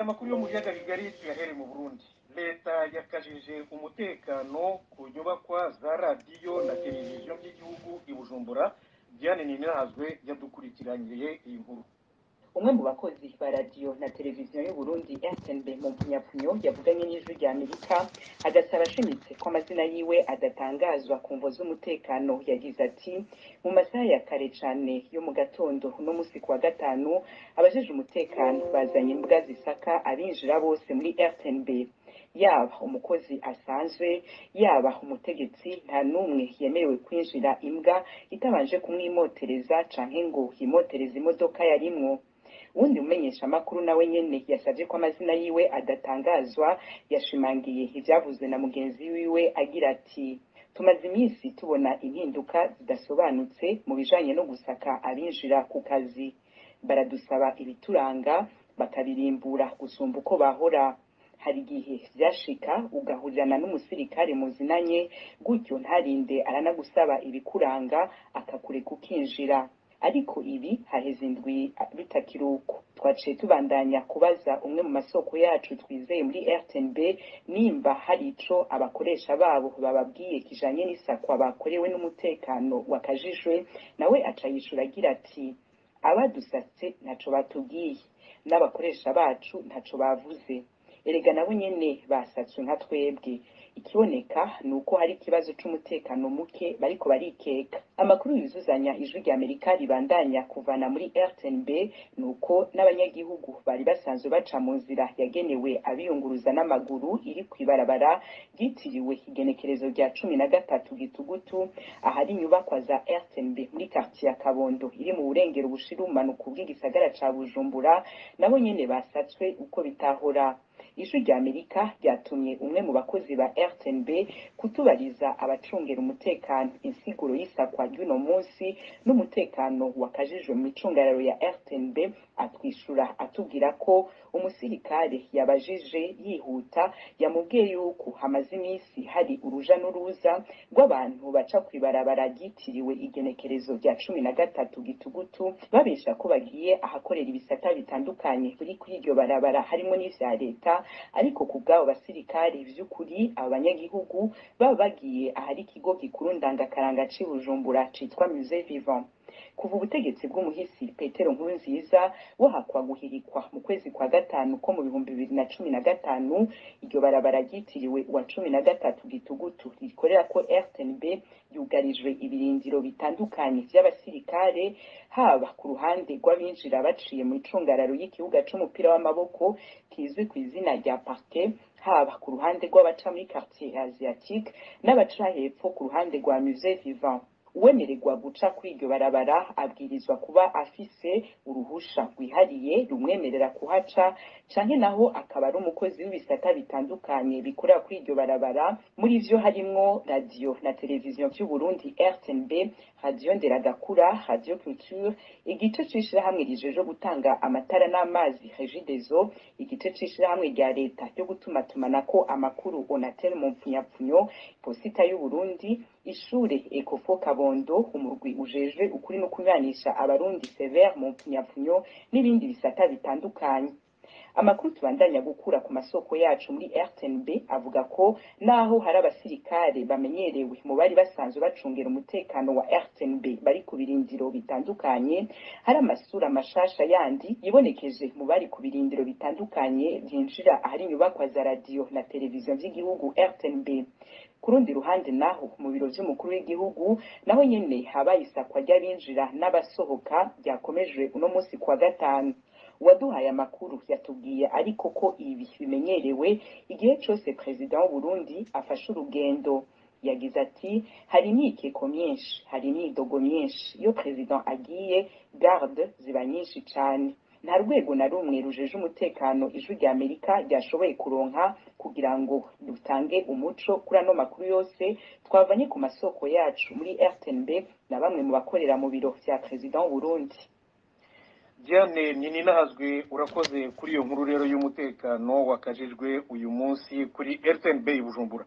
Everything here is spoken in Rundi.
Aya makuru yo mu biyaga bigari tuyahere mu Burundi. Leta yakajije umutekano ku nyubakwa za radiyo na televiziyo by'igihugu i Bujumbura. Diane Ninahazwe yadukurikiraniye iyi nkuru. Umwe mu bakozi ba radiyo na televiziyo y'u Burundi RTNB mu mpfunyapfunyo yavuganye n'Ijwi rya Amerika, agasaba ashimitse ko amazina yiwe adatangazwa ku mvo z'umutekano, yagize ati: "Mu masaha ya kare cane yo mu gatondo uno musi kuwa gatanu, abajejwe umutekano bazanye imbwa zisaka abinjira bose muri RTNB, yaba umukozi asanzwe, yaba umutegetsi, nta n'umwe yemerewe kwinjira imbwa itabanje kumwimotereza canke ngo yimotereze imodoka yarimwo." Uwundi mumenyeshamakuru nawe nyene yasavye ko amazina yiwe adatangazwa yashimangiye ivyavuzwe na mugenzi wiwe agira ati: "Tumaze iminsi tubona impinduka zidasobanutse mu bijanye no gusaka abinjira ku kazi. Baradusaba ibituranga, bakabirimbura gusumba uko bahora. Hari igihe vyashika ugahurirana n'umusirikare muzinanye gutyo, ntarinde aranagusaba ibikuranga, akakureka ukinjira. Ariko ibi haheze indwi bitakiri uko." Twaciye tubandanya kubaza umwe mu masoko yacu twizeye muri RTNB nimba hari ico abakoresha babo bababwiye kijanye n'isakwa bakorewe n'umutekano wakajijwe, nawe aca yishura agira ati: "Abadusatse ntaco batubwiye, n'abakoresha bacu ntaco bavuze. Erega nabo nyene basatswe nka twebwe. Ikiboneka ni uko hari ikibazo c'umutekano muke bariko barikeka." Amakuru yuzuzanya Ijwi rya Amerika ribandanya kuvana muri RTNB ni uko n'abanyagihugu bari basanzwe baca mu nzira yagenewe abiyunguruza n'amaguru iri kw'ibarabara ryitiriwe igenekerezo rya 13 Gitugutu, ahari inyubakwa za RTNB muri quartier ya Kabondo iri mu burengero bushira ubumanuko bw'igisagara ca Bujumbura, nabo nyene basatswe uko bitahora. Ijwi rya Amerika ryatumye umwe mu bakozi ba RTNB kutubariza abacungera umutekano insiguro y'isakwa ry'uno munsi n'umutekano wakajijwe mu micungararo ya RTNB, atwishura atubwira ko umusirikare yabajije yihuta yamubwiye yuko hamaze iminsi hari uruja n'uruza rw'abantu baca kw'ibarabara ryitiriwe igenekerezo rya 13 Gitugutu, babesha ko bagiye ahakorera ibisata bitandukanye biri kuri iryo barabara, harimo n'ivya leta. Ariko ku bw'abo basirikare, vy'ukuri abo banyagihugu baba bagiye ahari ikigo gikuru ndangakaranga c'i Bujumbura citwa Musée Vivant. Kuva ubutegetsi bw'umuhisi Petero Nkurunziza buhakwa guhirikwa mu kwezi kwa gatanu ko mu 2015, iryo barabara ryitiriwe uwa 13 Gitugutu rikorera ko RTNB yugarijwe ibirindiro bitandukanye vy'abasirikare, haba ku ruhande rw'abinjira baciye mu icungararo y'ikibuga c'umupira w'amaboko kizwi ku izina rya Parquet, haba ku ruhande rw'abaca muri quartier asiatique n'abaca hepfo ku ruhande rwa Musée Vivant. Uwemererwa guca kuri iryo barabara abwirizwa kuba afise uruhusha rwihariye rumwemerera kuhaca, canke naho akaba ari umukozi w'ibisata bitandukanye bikorera kuri iryo barabara. Muri vyo harimwo radiyo na televiziyo vy'u Burundi RTNB, Radiyo Nderagakura, Radio Culture, igice c'ishirahamwe rijejwe gutanga amatara n'amazi Regideso, igice c'ishirahamwe rya leta ryo gutumatumanako amakuru Onatel mu mpfunyapfunyo, Posita y'u Burundi, ishure Ecofo Kabondo, umurwi ujejwe ukuri no kunywanisha Abarundi CVR mu mpfunyapfunyo, n'ibindi bisata bitandukanye. Amakuru tubandanya gukura ku masoko yacu muri RTNB avuga ko naho hari abasirikare bamenyerewe mu bari basanzwe bacungera umutekano wa RTNB bari ku birindiro bitandukanye, hari amasura mashasha yandi yibonekeje mu bari ku birindiro bitandukanye vyinjira ahari inyubakwa za radiyo na televiziyo vy'igihugu RTNB. Ku rundi ruhande naho, mu biro vy'umukuru w'igihugu naho nyene habaye isakwa ry'abinjira n'abasohoka ryakomejwe uno munsi kuwa gatanu. Uwaduhaye amakuru yatubwiye ariko ko ibi bimenyerewe igihe cose perezida w'u Burundi afashe urugendo. Yagize ati: "Hari imyikeko myinshi, hari imyidogo myinshi. Iyo perezida agiye, garde ziba nyinshi cane." Nta rwego na rumwe rujeje umutekano Ijwi rya Amerika ryashoboye kuronka kugira ngo rutange umuco kuri ano makuru yose twavanye ku masoko yacu muri RTNB na bamwe mu bakorera mu biro vya perezida w'u Burundi. Diane Nininahazwe, urakoze kuri iyo nkuru rero y'umutekano wakajijwe uyu munsi kuri RTNB i Bujumbura.